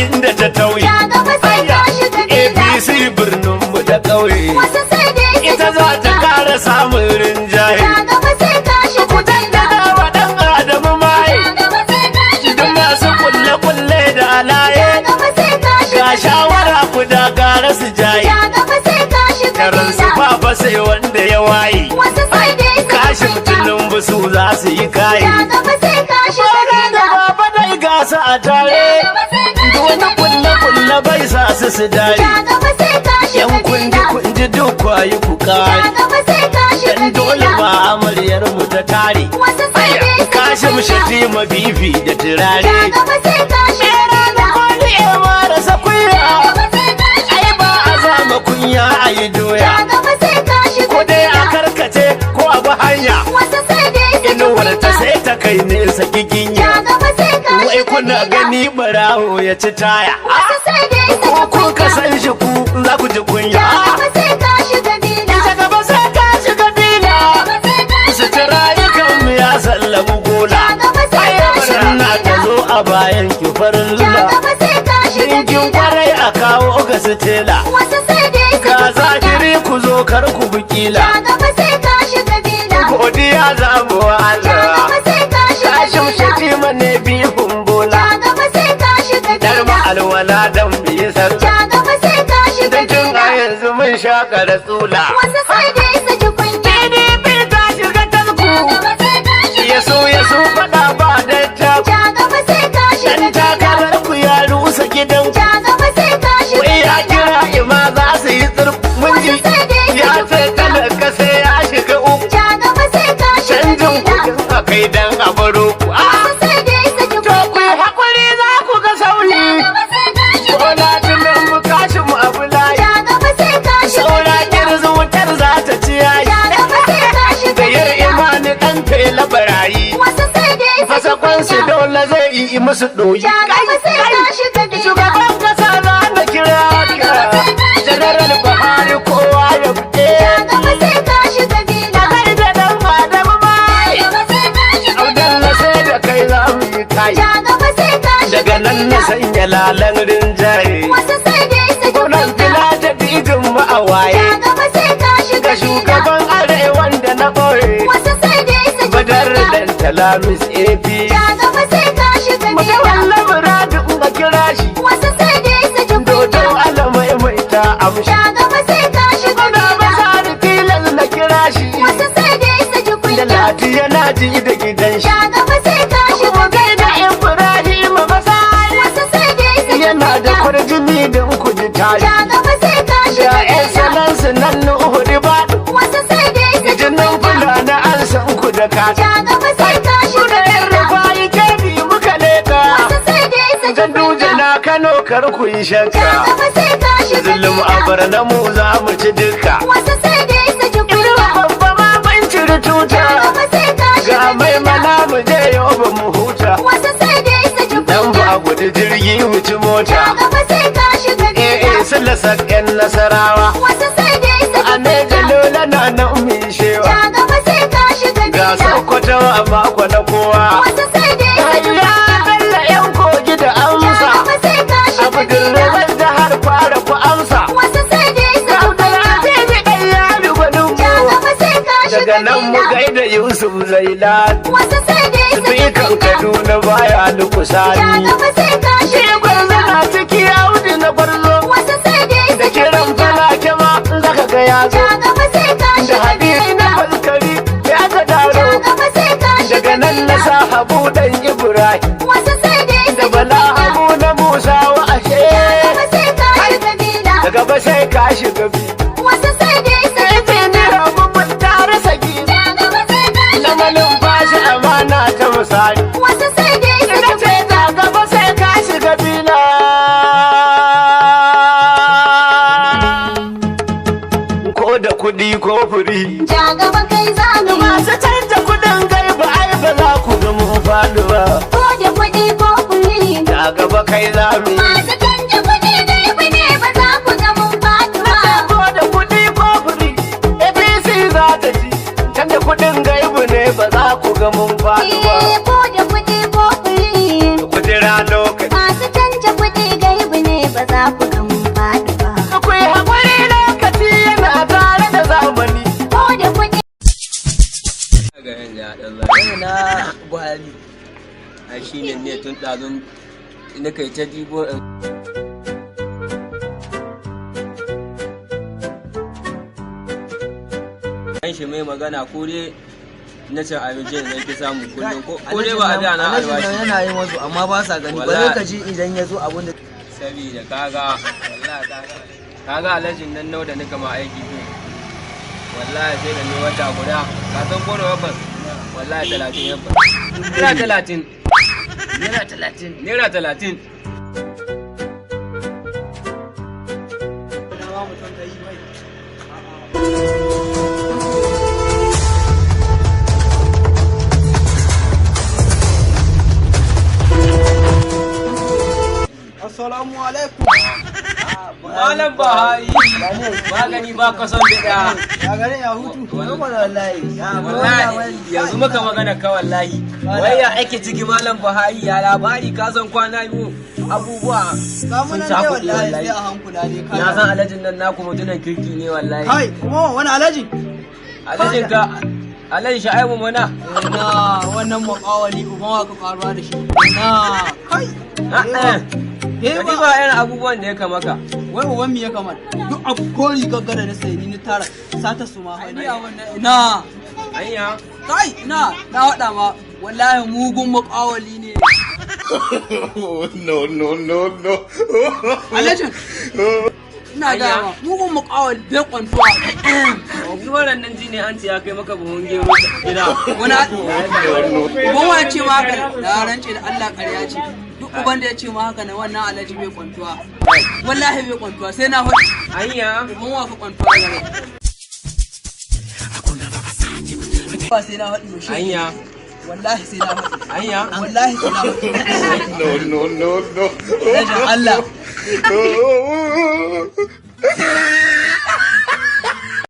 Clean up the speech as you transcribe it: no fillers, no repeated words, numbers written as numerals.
inda ta tauye. Ja gaba sai ka shiga bila. APC birnin mu da ƙauye. Wasu sai dai su Ita ji za ta kunya. ƙara samun rinjaye. Ja gaba sai ka shiga bila. Dawa ɗan Adamu maye. Ja gaba sai ka shiga Duk masu bila. kulle-kulle da alaye. Ja gaba sai ka shiga Ga bila. shawara ku da gara su jaye. Ja gaba sai ka shiga Karan su bila. ba sai wanda ya waye. Wasu sai dai su ji Kashin kunya. Tinubu su za su yi kaye. Ja gaba sai ka shiga bila. Baba dai gasa a tare. Ja gaba sai ka Duk wani shiga bila. kulle-kulle bai sa su su dare. Ja gaba sai ka shiga Yan kunji bila. kunji duk kwayi ku Ja kare. gaba sai ka shiga Dan dole bila. ba amaryar mu ta tare. Wasu sai dai su ji Kashim kunya. Shatima bibi da turare. Ja gaba sai ka shiga bila. Wani ya marasa kunya. Ja gaba sai ka shiga Ai ba a bila. zama kunya a yi doya. Ja gaba sai ka shiga Ko dai a bila. karkace ko a bi hanya. Wasu sai dai su ji Inuwar ta kunya. sai ta kai nesa Ja giginya. gaba sai ka Wai shiga kuna bila. gani barawo ya ci taya. Wasu sai dai su Ko ji kun ka kunya. san shi ku za ku ji kunya. Ja gaba sai ka shiga bila. Ta gaba sai ka shiga bila. Gaba sai ka Su shiga ci bila. rayukan mu ya sallamu gola. Ja gaba sai ka shiga Sunna ta bila. zo a bayan ki farin Ja lula. gaba sai ka shiga Dinkin bila. kwarai a kawo ga su tela. Wasu sai dai su Ga ji kunya. zahiri ku zo kar ku bukila. Ja gaba sai ka shiga bila. Godiya za mu wa Ja Allah. gaba sai ka shiga Kashim bila. Shatima ne bihun bola. Ja gaba sai ka shiga Dar bila. alwala dan biyi sallah. Ja gaba sai ka shiga Dan tun a bila. yanzu mun shaƙa rasula. Wasu sai dai su ji kunya. PDP ta shiga tasku. Ja gaba sai ka shiga Yaso yaso bila. faɗa ba da taku. Ja gaba sai ka shiga Dan bila. takarar ku ya rusa gidan ku. Ja gaba sai ka shiga Wai ya bila. kira ima za su yi tsirf mun ji. Wasu sai dai su Ya ji ce kunya. talaka sai ya shiga uku. Ja gaba sai ka shiga Canjin bila. kuɗin a kai dan a baro ku. Ah! Wasu sai dai su ji To ku kunya. yi haƙuri za ku ga sauyi. Ja gaba sai ka shiga Bola bila. Tinubu kashin mu abu layi. Ja gaba sai ka shiga Saura bila. kirzu wutar za ta ci yayi. Ja gaba sai ka shiga Gayar bila. imani ɗan fela barayi. Wasu sai dai su ji Fasakonsu kunya. dole zai yi musu ɗoyi. Ja gaba sai ka shiga bila. Shugaban kasa za na kira ka. Janaral Buhari kowa ya fite. Ja gaba sai ka shiga bila. Kai da ɗan Adamu mai. Ja gaba sai ka shiga Abdalla bila. sai da kai za mu yi kai. Ja gaba sai ka shiga Daga nan na bila. sanya lalan rinjaye. Wasu sai dai su ji Gwamnan kunya. fila ta dijin mu a waye. Ja gaba sai ka shiga Ga bila. shugaban arewan da na ɓoye. Wasu sai dai su ji Badar kunya. dan Talamis AP. Ja gaba sai ka shiga Muga bila. walla muradin ga kira shi. Wasu sai dai su ji Dodo kunya. alamai mai ta amshi. Ja gaba sai ka shiga Gwamna bila. Masari tilas na kira shi. Wasu sai dai su ji Da kunya. Lati yana ji da gidan shi. Ja gaba sai ka shiga Kuma gaida bila. Ibrahim Masari. Wasu sai dai su ji Yana da kunya. kwarjini don ku ji tashi. Ja gaba sai ka Da shiga ƴan bila. salansu nan Nuhu Ribadu. Wasu sai dai su ji Jinin kunya. Fulani an san ku da kata. Ja gaba sai ka shiga Kuna yin bila. rufayi kebi muka leka. Wasu sai dai su ji Ganduje kunya. na Kano kar ku yi Ja shakka. gaba sai ka shiga Zulum a bila. barna mu za mu ci duka. Wasu sai dai su ji Inuwa kunya. babba ma ban ciri tuta. Ja gaba sai ka Ga shiga mai bila. mana mu je yau ba mu huta. Wasu sai dai su ji Dan kunya. ba gudu jirgi mu ci Ja mota. gaba sai ka shiga Eh bila. eh sallasa ƴan nasarawa. Wasu sai dai su ji A ne kunya. jalola na nan mu yi shewa. Ja gaba sai ka shiga Ga bila. Sokoto a mako na kowa. Wasu sai dai su ji Ya kunya. Bello ƴan kogi da Ja amsa. gaba sai ka shiga bila. Abdulrazak jihar fara ku amsa. Wasu sai dai su ji kunya. Abdulaziz ɗan yari gwanin Ja mu. gaba sai ka shiga Daga nan mu bila. gaida Yusuf Zailan. Wasu sai dai su ji Sifikan kunya. Kaduna baya Ja nukusani. gaba sai ka Shi shiga gwarzo bila. na ciki Audu na gwarzo. Wasu sai dai su Da ji kiran kunya. falake ma zaka ga ya zo. Ja gaba sai ka Da shiga hadisi na bila. faskari ya ga Ja daro. gaba sai ka shiga Daga nan na bila. sa Habu dan Ibrahim. Wasu sai dai su Da ji Bala kunya. Habu na Musa wa ashe. Ja gaba sai ka shiga bila. Daga ba sai ka shiga bi. Wasu sai dai su ji kunya. Injiniya mun tare saki. Ja gaba sai ka Na shiga malumfashi bila. amana ta misali. Wasu sai dai su Ina ji ce kunya. ta gaba sai ka shiga bila. Ko da kuɗi ko furi. Ja gaba kai za mu yi. Masu canja kuɗin gaiba ai ba za ku ga mun faɗi ba. Ko da kuɗi ko kuri. Ta gaba kai za mu yi. Masu canja kuɗi gaibu ne ba za ku ga mun faɗi ba. Ko da kuɗi ko furi. APC za ta ci. Canja kuɗin gaibu ne ba za ku ga mun faɗi ba. Eh, ko da kuɗi ko kuri. Ku jira lokaci. Masu canja kuɗi gaibu Ai shine ne tun ɗazun na kai ta dibo. An shi mai magana ko dai na cin abinci da ki samu kullum, ko dai ba a biya na Alhajin nan albashi. yana yin wasu amma ba sa gani. Wallahi. Ba lokaci idan ya zo abun da Sabida kaga wallahi kaga alhajin nan nau da nika ma aiki ko wallahi sai da ni wata guda, ka san ko da wabban wallahi 30 yabba, naira 30, naira 30. Naira 30. Assalamu alaikum. Malam Bahari, magani ba ka son bida. Ya garin, ya hutu? Wallahi. Wallahi yanzu muka magana ka, wallahi. Wai ya ake ciki, Malam Buhari, ya labari? Ka san kwana biyu abubuwa Kamu sun nan dai cakuɗe. wallahi sai Wallahi. a hankula dai kai. Na san alhajin nan naku mutumin kirki ne wallahi. Kai, kuma wani alhaji? Alhajin ka, Alhaji Sha'ibu mana. Na wannan muƙawali uban wa ka faruwa da shi. Na kai. A'a. Eh Ka ba irin abubuwan da ya kamaka. Wai uban me ya kamar? Duk abu ko rigar gada na sayi ni na tara sata su ma. Ni a wannan na. Anya. Kai na na faɗa ma wallahi mugun muƙawali ne. No, no, no, no. Alhajin. Ina ga ma mugun muƙawali bai kwantuwa. Yanzu wannan nan ji ne an ce ya kai maka buhun gero gida. Wani uban wa ce ma haka, na rance da Allah ƙarya ce. Duk uban da ya ce ma haka na wannan alhaji bai kwantuwa. Wallahi bai kwantuwa sai na faɗi. Anya. Uban wa ka kwantuwa gare. Ba sai na faɗi ba shi. Anya. Wallahi sai na faɗi. Anya. Wallahi sai na faɗi. No, no, no, no. Alhajin Allah.